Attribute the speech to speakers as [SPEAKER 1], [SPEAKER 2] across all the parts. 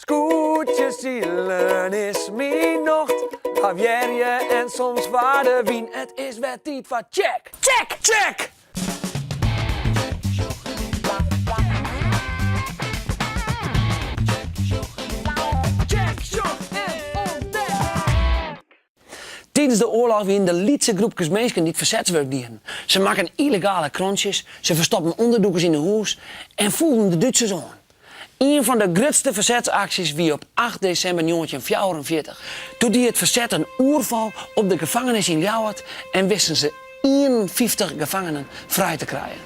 [SPEAKER 1] Skûtsjesilen is myn nocht, lavearje en soms foar de wyn. It is wer tiid foar Tsjek! Tsjek! Tsjek! Tsjek, sjoch en ûntdek! Tidens de oarloch wienen der lytse groepkes minsken dy't fersetswurk dienen. Se makken yllegale krantsjes, se ferstoppen ûnderdûkers yn 'e hûs en foelen de Dútsers oan. Ien fan de grutste fersetsaksjes wie op acht desimber njoggentjinhûndertfjouwerenfjirtich. Doe die it ferset in oerfal op de gefangenis yn Ljouwert en wisten se ienenfyftich gefangenen frij te krijen.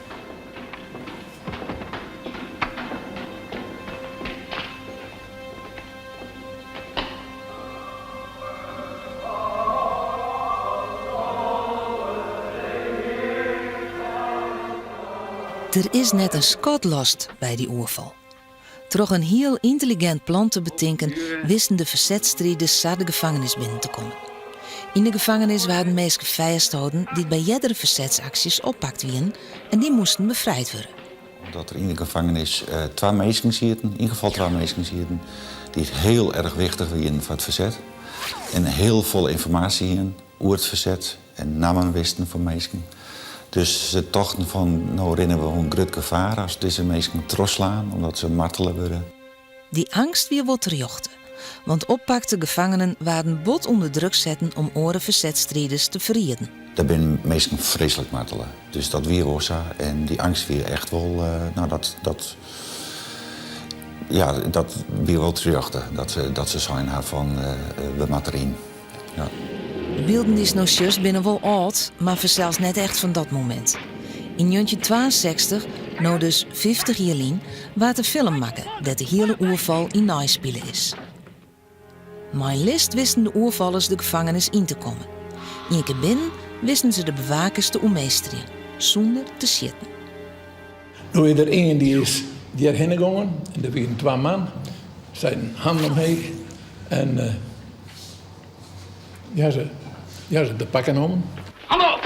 [SPEAKER 2] Der is net in skot lost by dy oerfal. Troch in hiel yntelligint plan te betinken wisten de fersetsstriders sa de gefangenis binnen te kommen. Yn de gefangenis waarden minsken fêstholden dy't by eardere fersetsaksjes oppakt wienen en dy moasten befrijd wurde.
[SPEAKER 3] Omdat der yn de gefangenis twa minsken sieten, yn gefal twa minsken sieten, dy't hiel erch wichtich wienen foar it ferset en hiel folle ynformaasje hienen oer it ferset en nammen wisten fan minsken. Dus se tochten fan no rinne we wol in grut gefaar as dizze minsken trochslaan omdat se martele wurde.
[SPEAKER 2] Dy eangst wie wol terjochte, want oppakte gefangenen waarden bot ûnder druk setten om oare fersetsstriders te ferrieden.
[SPEAKER 3] Dêr binne minsken freeslik martele, dus dat wie wol sa. En dy eangst wie echt wol, no dat, dat, ja, dat wie wol terjochte, dat se, dat se sein ha fan we moatte deryn. Ja.
[SPEAKER 2] De bylden dy'tst no sjochst binne wol âld, mar fansels net echt fan dat momint. Yn njoggentjintwaensechstich, no dus 50 jier lyn, waard in film makke dêr't de hiele oerfal yn neispile is. Mei list wisten de oerfallers de gefangenis yn te kommen. Ien kear binnen wisten se de bewakers te oermeesterjen, sûnder te sjitten.
[SPEAKER 4] No is der ien dy is hjirhinne gongen en der wienen twa man, seiden hannen omheech en ja se, ja se de pakken nommen.
[SPEAKER 5] Hallo!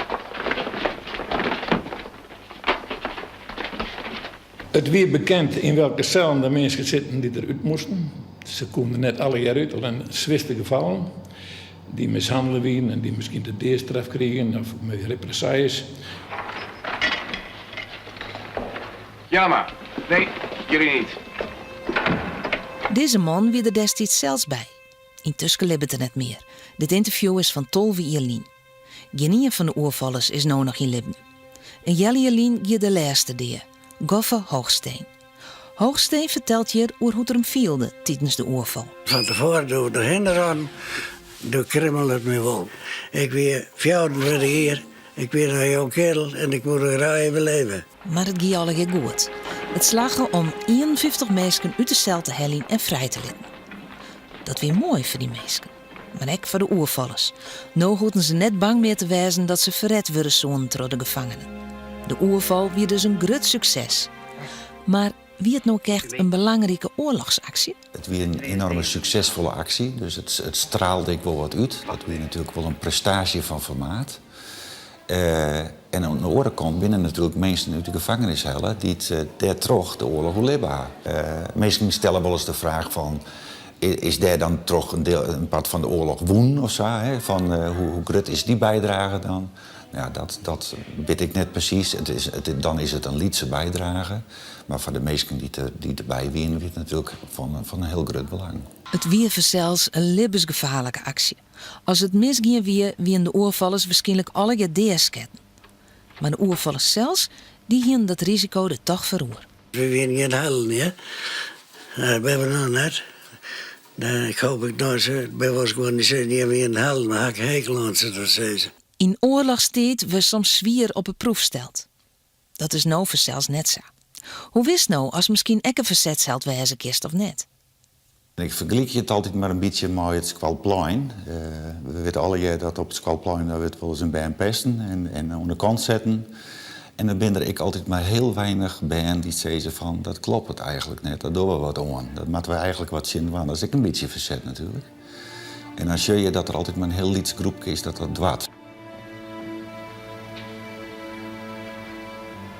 [SPEAKER 4] It wie bekend yn welke sellen de minsken sitten dy't der út moasten. Se koenen der net allegear út, allinne swierste gefallen dy't mishannele wienen en dy't miskien de deastraf krigen of mei represailles.
[SPEAKER 5] Jammer. Nee, jullie niet.
[SPEAKER 2] Dizze man wie der destiids sels by. Yntusken libbet er net mear. Dit ynterview is fan 12 jier lyn. Gjinien fan de oerfallers is no noch yn libben. In healjier lyn gie de lêste dea, Goffe Hoogsteen. Hoogsteen fertelt hjir oer hoe't er him fielde tidens de oerfal.
[SPEAKER 6] Fan tefoaren doe we derhinne rûnen, doe krimmele it my wol. Ik wie 34 jier, ik wie noch in jong kerel en ik woe noch graach even leve.
[SPEAKER 2] Mar it gie allegear goed. It slagge om 51 minsken út de sel te heljen en frij te litten. Dat wie moai foar dy minsken, mar ek foar de oerfallers. No hoegden se net bang mear te wêzen dat se ferret wurde soenen troch de gefangenen. De oerfal wie dus in grut sukses. Mar wie it no ek echt in belangrike oarlochsaksje?
[SPEAKER 3] It wie in enorme suksesfolle aksje, dus it straalde ek wol wat út. Dat wie natuerlik wol in prestaasje fan formaat. En oan de oare kant binne natuerlik minsken út de gefangenis helle dy't dêrtroch de oarloch oerlibbe ha. Minsken stelle wolris de fraach fan, is dêr dan troch in deel, in part fan de oarloch wûn of sa? Hè? Fan hoe grut is dy bydrage dan? Ja, dat, dat wit ik net presys. It is, it, dan is it in lytse bydrage. Mar foar de minsken dy't der, dy't derby wiene, wie it natuerlik fan, fan in hiel grut belang.
[SPEAKER 2] It wie fansels in libbensgefaarlike aksje. As it misgien wie, wienen de oerfallers wierskynlik allegear deasketten. Mar de oerfallers sels, dy hienen dat risiko der toch foar oer.
[SPEAKER 6] We wienen gjin helden, hear. Dat binne we noch net. Ik hoop ik noch ris, by wolris gewoan dy sizzen, jim wienen helden, mar ha ik in hekel oan se dat sizze.
[SPEAKER 2] Yn oarlochstiid wurdst soms swier op 'e proef steld. Dat is no fansels net sa. Hoe witst no ast miskien ek in fersetsheld wêze kinst of net?
[SPEAKER 3] Ik fergelykje it altyd mar in bytsje mei it skoalplein. We witte allegear dat op it skoalplein daar wurdt wolris in bern pesten en, en oan de kant setten. En dan binne der ek altyd mar hiel weinich bern dy't sizze fan dat kloppet eigenlik net, dat dogge we wat oan. Dat moatte we eigenlik wat tsjin dwaan. Dat is ek in bytsje ferset natuerlik. En dan sjoch je dat der altyd mar in hiel lyts groepke is dat dat doart.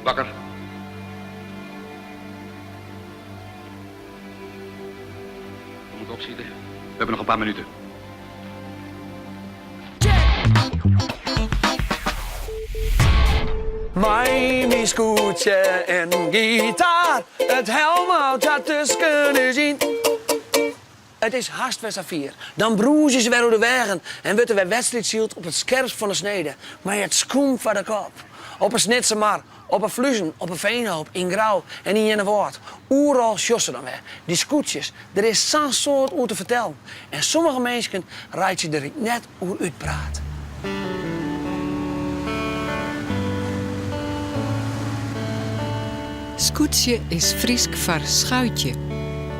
[SPEAKER 5] Wakker. Even opschieten. We hebben nog een paar minuten.
[SPEAKER 1] Mei myn skûtsje en gitaar, it helmhout dat tusken ús yn. It is hast wer safier. Dan brûzje se wer oer de weagen en wurdt der wer wedstriidsyld op it skerpst fan de snede, mei it skûm foar de kop. Op 'e Snitsermar, op 'e Fluezen, op 'e Veenhoop, yn Grou en yn Earnewâld. Oeral sjochst se dan wer, dy skûtsjes. Der is sa'n soad oer te fertellen en sommige minsken reitsje der ek net oer útpraat.
[SPEAKER 7] Skûtsje is Frysk foar schuitje.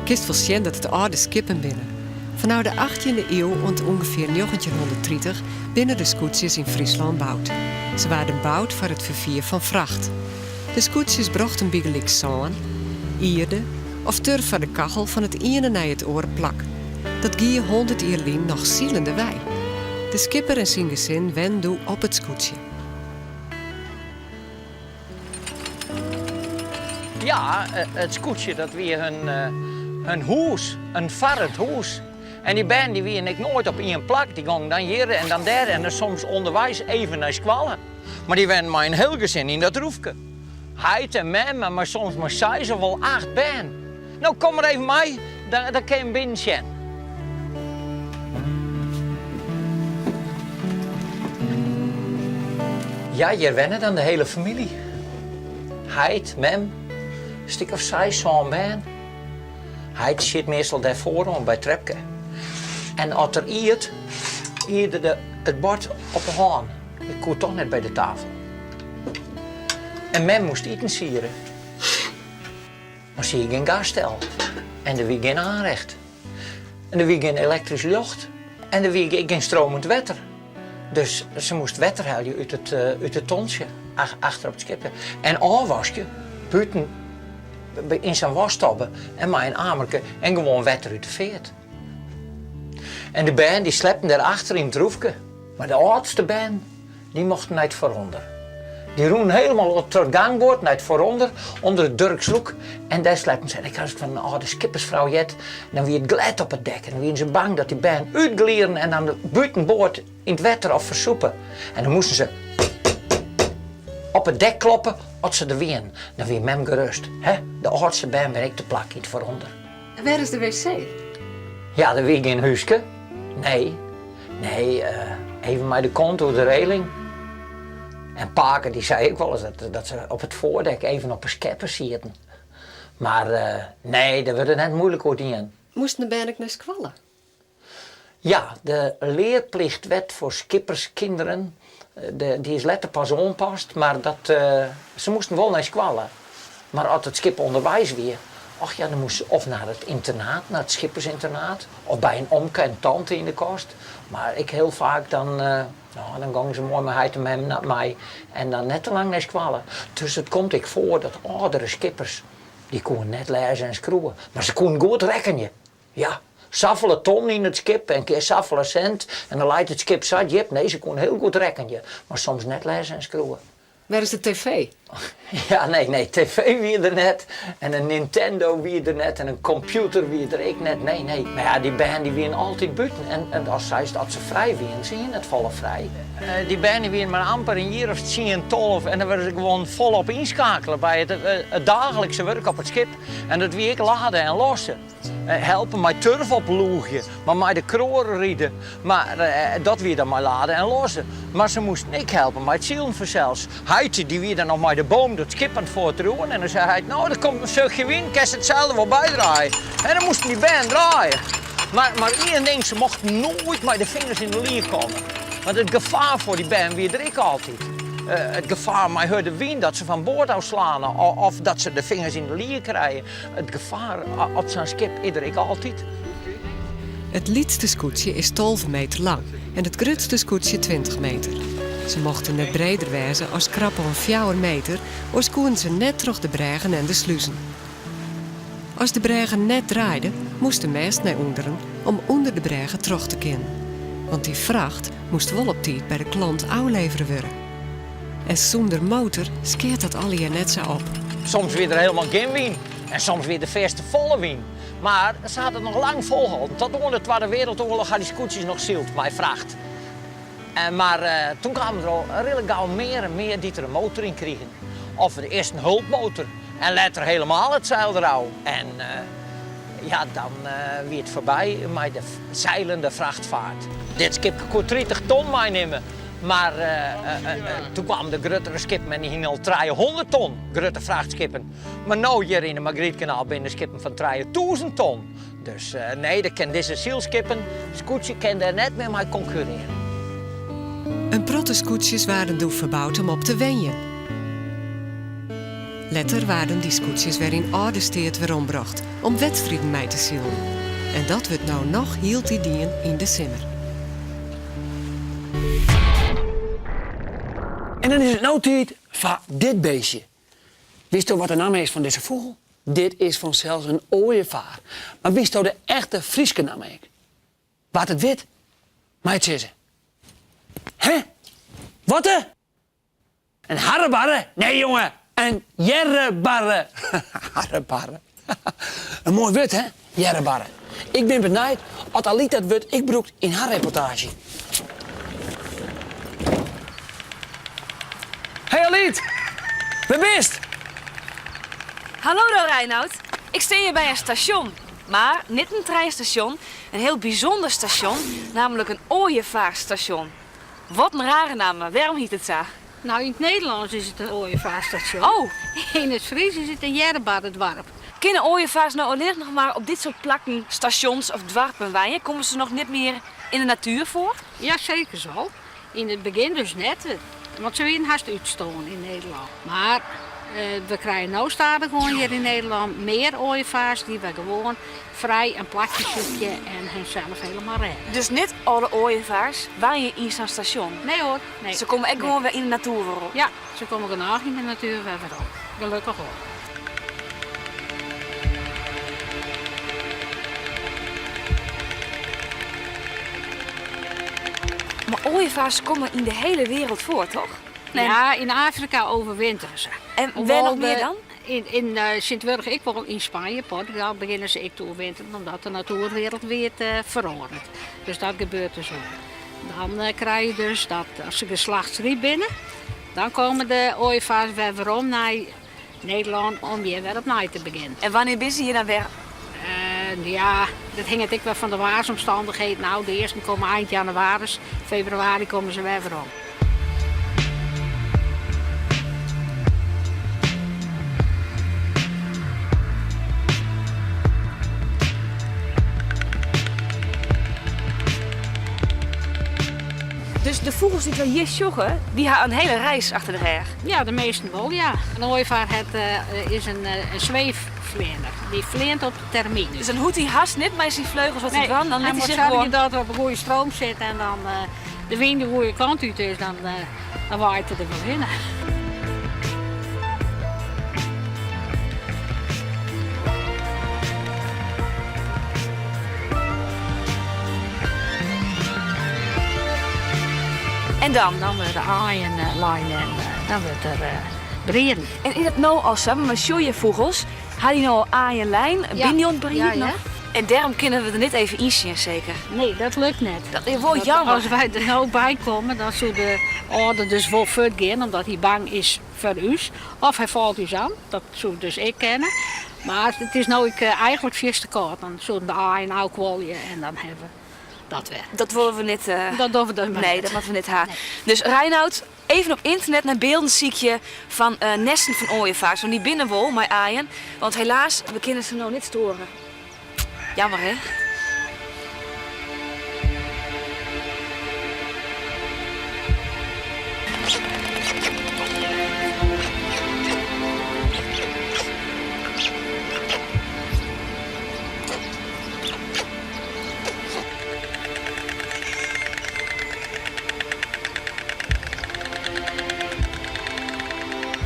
[SPEAKER 7] Kinst wol sjen dat it âlde skippen binne. Fanôf de achttjinde iuw oant ûngefear njoggentjinhûnderttritich binne de skûtsjes yn Fryslân boud. Se waarden boud foar it ferfier fan fracht. De skûtsjes brochten bygelyks sân, ierde of turf foar de kachel fan it iene nei it oare plak. Dat gie hûndert jier lyn noch silendewei. De skipper en syn gesin wennen doe op it skûtsje.
[SPEAKER 8] Ja, it skûtsje dat wie hun hûs, in farrend hûs. En dy bern dy wiene ek noait op ien plak, dy gongen dan hjir en dan dêr en dan soms ûnderweis even nei skoalle. Mar dy wennen mei in hiel gesin yn dat roefke. Heit en mem en mei soms mei seis of wol acht bern. No, kom mar even mei, dan kin je him binnen sjen. Ja, hjir wenne dan de hele famylje. Heit, mem, stik of seis, sân bern. Heit sit meastal dêr foaroan by it trepke. En as er iet, iet er it bord op 'e hân. Ik koe toch net by de tafel. En mem moast iten siere. Mar se hie gjin gasstel en der wie gjin aanrecht. En der wie gjin elektrysk ljocht en der wie ek gjin stromend wetter. Dus se moast wetter helje út it, út it tontsje achter op it skip. En ôfwaskje bûten yn sa'n wasktobbe en mei in amerke en gewoan wetter út de feart. En de bern dy slepten dêr achter yn it roefke. Mar de âldste bern, dy mochten nei it foarûnder. Dy rûnen helemaal op troch it gangboard nei it foarûnder, ûnder it durkslûk, en dêr slepten se. En ik ha ris fan in âlde skippersfrou heard, dan wie it glêd op it dek en dan wiene se bang dat dy bern útglieden en dan bûtenboard yn it wetter of fersûpe. En dan moasten se op it dek kloppe as se der wienen. Dan wie mem gerust, hè? De âldste bern binne ek te plak yn it foarûnder.
[SPEAKER 7] En wêr is de wc?
[SPEAKER 8] Ja, der wie gjin húske. Nee, nee, even mei de kont oer de reling. En pake dy sei ek wolris dat, dat se op it foardek even op 'e skeppe sieten. Mar nee, dêr wurde net moeilik oer dien.
[SPEAKER 7] Moasten de bern ek nei skoalle?
[SPEAKER 8] Ja, de leerplichtwet voor skipperskinderen, dy is letter pas oanpast, mar dat, se moasten wol nei skoalle. Mar as it skip ûnderweis wie, och ja, dan moasten se of nei it ynternaat, nei it skippersynternaat, of by in omke en tante yn de kost. Mar ek hiel faak dan, no, dan gongen se moai mei heit en mem mei en dan net te lang nei skoalle. Dus it komt ek foar dat âldere skippers, dy koenen net lêze en skriuwe, mar se koenen goed rekkenje. Ja, safolle ton yn it skip en kear safolle sint en dan leit it skip sa djip. Nee, se koenen hiel goed rekkenje, mar soms net lêze en skriuwe.
[SPEAKER 7] Wêr is de TV?
[SPEAKER 8] Ja, nee, nee, TV wie der net en in Nintendo wie der net en in kompjûter wie der ek net. Nee, nee. Mar ja, dy bern dy wienen altyd bûten en, en as seist dat se frij wienen, se hienen net folle frij. Dy bern dy wienen mar amper in jier of tsien, 12 en dan wurde se gewoan folop ynskakele by it, it daaglikse wurk op it skip. En dat wie ek lade en losse. Helpe mei turf oploegje, mar mei de kroaren ride. Mar dat wie dan mei lade en losse. Mar se moasten ek helpe mei it silen fansels. Heit dy wie dan noch mei de boom dat skip oan it foartriuwen en dan sei heit, no der komt in suchtje wyn, kinst it seil der wol by draaie. En dan moasten dy bern draaie. Mar, mar ien ding, se mochten noait mei de fingers yn de lier komme. Want it gefaar foar dy bern wie der ek altyd. It gefaar mei hurde wyn dat se fan board ôfslane of dat se de fingers yn de lier krije. It gefaar op sa'n skip is der ek altyd.
[SPEAKER 7] It lytste skûtsje is 12 meter lang en it grutste skûtsje 20 meter. Se mochten net breder wêze as krap oan fjouwer meter, oars koenen se net troch de brêgen en de sluzen. As de brêge net draaide, moast de mêst nei ûnderen om ûnder de brêge troch te kinnen. Want dy fracht moast wol op tiid by de klant ôflevere wurde. En sûnder motor skeat dat allegear net sa op.
[SPEAKER 8] Soms wie der helemaal gjin wyn en soms wie der fêst te folle wyn. Mar se hat it noch lang folholden. Tot oan de Twadde Wereldoarloch ha dy skûtsjes noch syld mei fracht. Mar toen kamen der al rillik gau mear en mear dy't der in motor yn krigen. Of earst in hulpmotor en letter helemaal it seil derôf. En ja, dan wie it foarby mei de seilende frachtfaart. Dit skipke koe 30 ton meinimme, mar toen kwamen de gruttere skippen en dy hiene al 300 ton, grutte frachtskippen. Mar no hjir yn de Margrietkanaal binne de skippen fan 3000 ton. Dus nee, dêr kin dizze sylskippen, skûtsje kin dêr net mear mei konkurrearje.
[SPEAKER 7] In protte skûtsjes waarden doe ferboud om op te wenjen. Letter waarden dy skûtsjes wer yn âlde steat werombrocht om wedstriden mei te silen. En dat wurdt no noch hieltyd dien yn de simmer.
[SPEAKER 1] En dan is it no tiid foar dit beestje. Witsto wat de namme is fan dizze fûgel? Dit is fansels in oaievaar. Mar witsto de echte Fryske namme ek? Wa't it wit, mei it sizze. Hè? Wat de? In harrebarre? Nee jonge, in jerrebarre. Harrebarre. In moai wurd hè, jerrebarre. Ik bin benijd oft Alyt dat wurd ek brûkt yn har reportaazje. Hey Alyt, wêr bist?
[SPEAKER 9] Hallo daar Reinoud, ik stean hjir by in stasjon. Mar net in treinstasjon, in hiel bysûnder stasjon, nammentlik in oaiefaarstasjon. Wat in rare namme, wêrom hyt it sa?
[SPEAKER 10] No, yn it Nederlânsk is it in oaiefaarstasjon.
[SPEAKER 9] Oh!
[SPEAKER 10] Yn it Frysk is it in jerrebarredoarp.
[SPEAKER 9] Kinne oaievaars no allinnich noch mar op dit soart plakken, stasjons of doarpen wenje? Komme se noch net mear yn de natuer foar?
[SPEAKER 10] Ja, seker wol. Yn it begjin dus net, want se wienen hast útstoarn yn Nederlân. Mar we krije no stadichoan hjir yn Nederlân mear oaievaars dy't wer gewoan frij in plakje sykje en hunsels helemaal rêde.
[SPEAKER 9] Dus net alle oaievaars wenje yn sa'n stasjon?
[SPEAKER 10] Nee hoor, nee.
[SPEAKER 9] Se komme ek gewoan wer yn de natuer werom?
[SPEAKER 10] Ja, se komme genôch yn de natuer wer werom. Gelokkich wol.
[SPEAKER 9] Mar oaievaars komme yn de hiele wereld foar, toch?
[SPEAKER 10] Nee. Ja, yn Afrika overwinteren se.
[SPEAKER 9] En wêr noch mear dan?
[SPEAKER 10] Yn yn tsjintwurdich ek wol yn Spanje, Portugal begjinne se ek te oerwinteren omdat de natuer wereldwiid feroaret. Dus dat gebeurt dus wol. Dan krije je dus dat as se geslachtsryp binne, dan komme de oaievaars wer werom nei Nederlân om hjir wer opnij te begjinnen.
[SPEAKER 9] En wannear binne se hjir dan wer?
[SPEAKER 10] Ja, dat hinget ek wer fan de waarsomstannichheden ôf. De earsten komme ein jannewaris, febrewaris komme se wer werom.
[SPEAKER 9] Dus de fûgels dy't wy hjir sjogge, dy ha in hiele reis achter de rêch?
[SPEAKER 10] Ja, de measten wol, ja. In oaievaar hat, is in sweeffleaner. Dy fleant op de termyn.
[SPEAKER 9] Dus dan hoecht hy hast net mei syn fleugels wat te dwaan, dan lit
[SPEAKER 10] hy
[SPEAKER 9] sich gewoan...
[SPEAKER 10] Hy moat soargje dat er op in goede stroom sit en dan de wyn de goede kant út is, dan waait er der wol hinne.
[SPEAKER 9] En dan?
[SPEAKER 10] Dan wurde de aaien lein en dan wurdt der brieden.
[SPEAKER 9] En is dat no al sa? Want wy sjogge fûgels. Ha dy no al aaien lein? Binne dy oan it brieden?
[SPEAKER 10] Ja,
[SPEAKER 9] En dêrom kinne we der net even yn sjen, seker?
[SPEAKER 10] Nee, dat lukt net.
[SPEAKER 9] Dat is wol jammer.
[SPEAKER 10] As wy der no by komme, dan soe de âlder dus wol fuortgean, omdat hy bang is foar ús. Of hy falt ús oan, dat soe dus ek kinne. Mar it is no ek eigentlik fierste kâld. Dan soenen de aaien ôfkuolje en dan hawwe we dat wer.
[SPEAKER 9] Dat wolle we net.
[SPEAKER 10] Dat dogge we dus mar
[SPEAKER 9] Nee,
[SPEAKER 10] net.
[SPEAKER 9] dat moatte we net ha. Dus Reinoud, Even op ynternet nei bylden sykje fan nesten fan oaievaars, want dy binne wol mei aaien. Want helaas, we kinne se no net stoare. Jammer hè?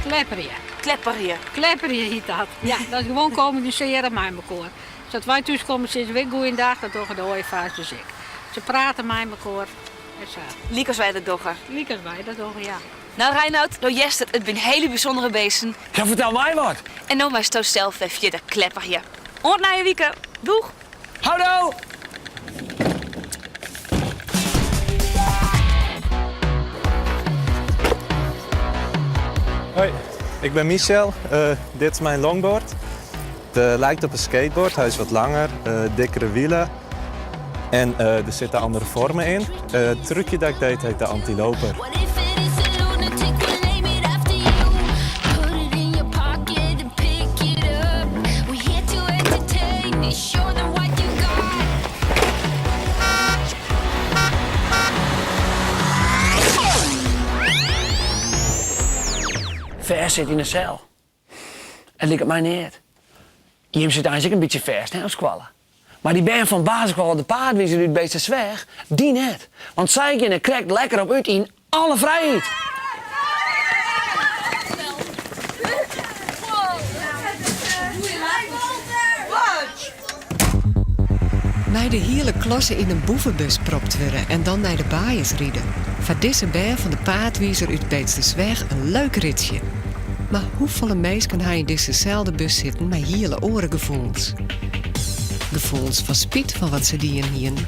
[SPEAKER 10] Klepperje.
[SPEAKER 9] Klepperje.
[SPEAKER 10] Klepperje hjit dat. Ja, dat is gewoan kommunisearje mei mekoar. Sa't wy thús komme sizze wy goeiedag, dat dogge de oaievaars dus ek. Se prate mei mekoar en sa.
[SPEAKER 9] Lykas wy dat dogge.
[SPEAKER 10] Lykas wy dat dogge, ja.
[SPEAKER 9] No Reinoud, do hearst it, it binne hiele bysûndere beesten.
[SPEAKER 1] Ja, fertel my wat.
[SPEAKER 9] En no meisto sels wer fierder klepperje. Oant nije wike. Doeg!
[SPEAKER 1] Houdoe!
[SPEAKER 11] Hoi, ik ben Michel. Eh, dit is mijn longboard. Het eh, lijkt op een skateboard. Hij is wat langer, eh, dikkere wielen. En er zitten andere vormen in. het trucje dat ik deed heet de antiloper.
[SPEAKER 1] Fêstsitte yn 'e sel. It liket my neat. Jim sitte eins ek in bytsje fêst, hè, op skoalle. Mar dy bern fan basisskoalle De Paadwizer út Beetstersweach, dy net. Want sy geane krekt lekker op út yn alle frijheid.
[SPEAKER 7] Mei de hiele klasse yn in boefebus propt wurde en dan nei de baaiers ride. Foar dizze bern fan de Paadwizer út Beetstersweach in leuk ritsje. Mar hoefolle minsken ha yn dizze selde bus sitten mei hiele oare gefoelens? Gefoelens fan spyt fan wat se dien hienen.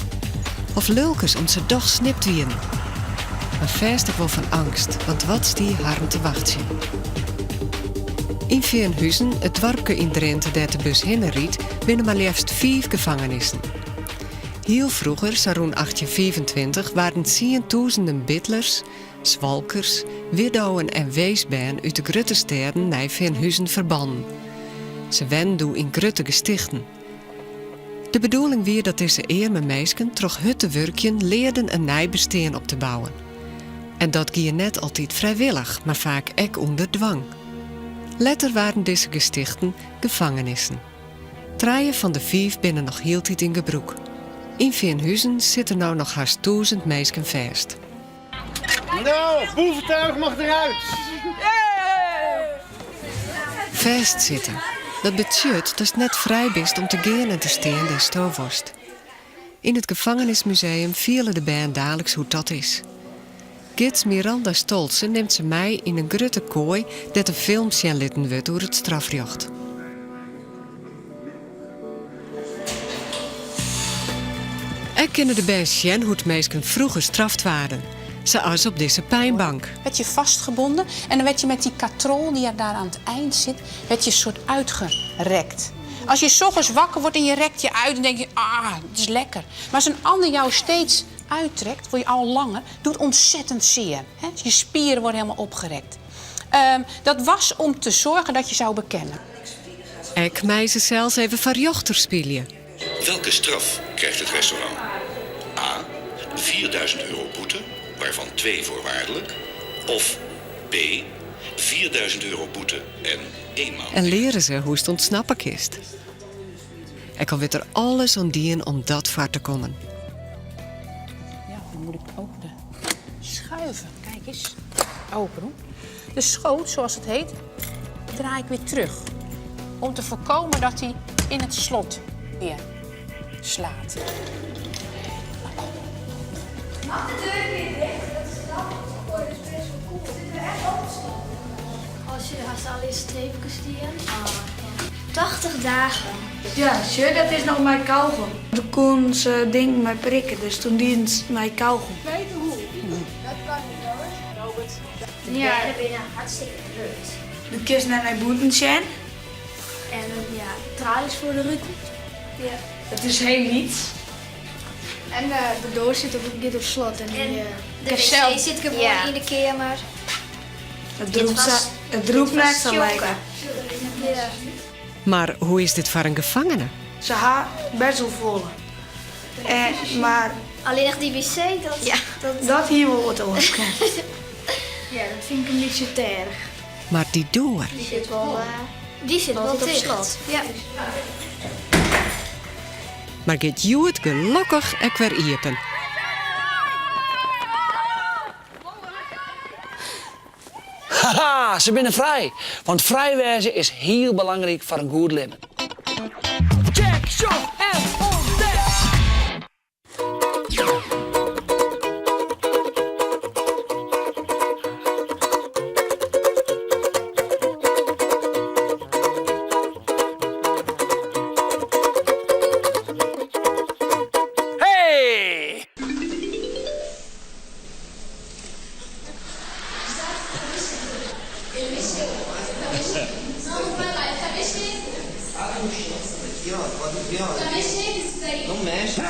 [SPEAKER 7] Of lulkens om't se dochs snipt wienen. Mar fêst ek wol fan eangst, want wat stie harren te wachtsjen? Yn Feanhuzen, it doarpke yn Drinte dêr't de bus hinne rydt, binne mar leafst fiif gefangenissen. Hiel froeger, sa rûn 1825, waarden tsientûzenen bidlers, swalkers, widdowen en weesbern út de grutte stêden nei Feanhuzen ferbannen. Se wennen doe yn grutte gestichten. De bedoeling wie dat dizze earme minsken troch hurd te wurkjen learden in nij bestean op te bouwen. En dat gie net altyd frijwillich, mar faak ek ûnder dwang. Letter waarden dizze gestichten gefangenissen. Trije fan de fiif binne noch hieltyd yn gebrûk. Yn Feanhuzen sitte no noch hast tûzen minsken fêst.
[SPEAKER 12] Nou, boeventuig mag eruit!
[SPEAKER 7] Fêstsitte. Dat betsjut datst net frij bist om te gean en te stean dêr'tsto wolst. Yn it gefangenismuseum fiele de bern daliks hoe't dat is. Gids Miranda Stolze nimt se mei yn in grutte koai dêr't in film sjen litten wurdt oer it strafrjocht. Ek kinne de bern sjen hoe't minsken froeger straft waarden, sa as op dizze pynbank.
[SPEAKER 13] Werd je vastgebonden en dan werd je met die katrol die er daar aan het eind zit, werd je soort uitgerekt. Als je 's ochtends wakker wordt en je rekt je uit, dan denk je, ah, het is lekker. Maar als een ander jou steeds uittrekt, word je al langer, doet ontzettend zeer. Hè? Je spieren worden helemaal opgerekt. Dat was om te zorgen dat je zou bekennen.
[SPEAKER 7] Ek mei se sels even foar rjochter spylje.
[SPEAKER 14] Welke straf krijgt het restaurant? A. 4000 euro boete, waarvan 2 voorwaardelijk. Of B. 4000 euro boete en één maand.
[SPEAKER 7] En leare se hoe'tst ûntsnappe kinst. Ek al wurdt der alles oan dien om dat foar te kommen.
[SPEAKER 13] Ja, dan moet ik ook de schuiven. Kijk eens. Open doen. De schoot, zoals het heet, draai ik weer terug. Om te voorkomen dat hij in het slot weer slaat.
[SPEAKER 15] Mag de deur weer dicht? Dat is dat is best wel cool. Zit er echt op Als je hast alle streepjes die 80 dagen.
[SPEAKER 16] Ja, sjoch, dat is noch mei kaugom. Toen koenen se dingen mei prikke, dus toen dienen se mei kaugom.
[SPEAKER 15] Weet hoe? Dat kan niet hoor. Robert. Ja, dat ben je hartstikke grut.
[SPEAKER 16] Do kinst net nei bûten sjen.
[SPEAKER 15] En ja, tralies voor de ruten. Ja.
[SPEAKER 16] It is hiel lyts.
[SPEAKER 15] En de doar sit op, giet op slot. En, en de wc zit gewoon in de kamer.
[SPEAKER 16] It rûkt sa, it rûkt net sa lekker.
[SPEAKER 15] Ja.
[SPEAKER 7] Mar hoe is dit foar in gefangene?
[SPEAKER 16] Se ha best wol folle. En, mar
[SPEAKER 15] Allinnich dy wc, dat... Ja.
[SPEAKER 16] Dat, dat hie wol wat oars kind.
[SPEAKER 15] Ja, dat fyn ik in bytsje te erch.
[SPEAKER 7] Mar dy doar.
[SPEAKER 15] Die sit wol, die sit wol op slot. Ja.
[SPEAKER 7] Mar giet hjoed gelokkich ek wer iepen.
[SPEAKER 1] Haha, se binne frij! Want frij wêze is hiel belangryk foar in goed libben. Check, sjoch en ûntdek!
[SPEAKER 15] Não, vai lá, tá mexendo.
[SPEAKER 17] Aqui, ó, pode ver, ó.
[SPEAKER 15] Tá mexendo isso daí.
[SPEAKER 17] Não mexe.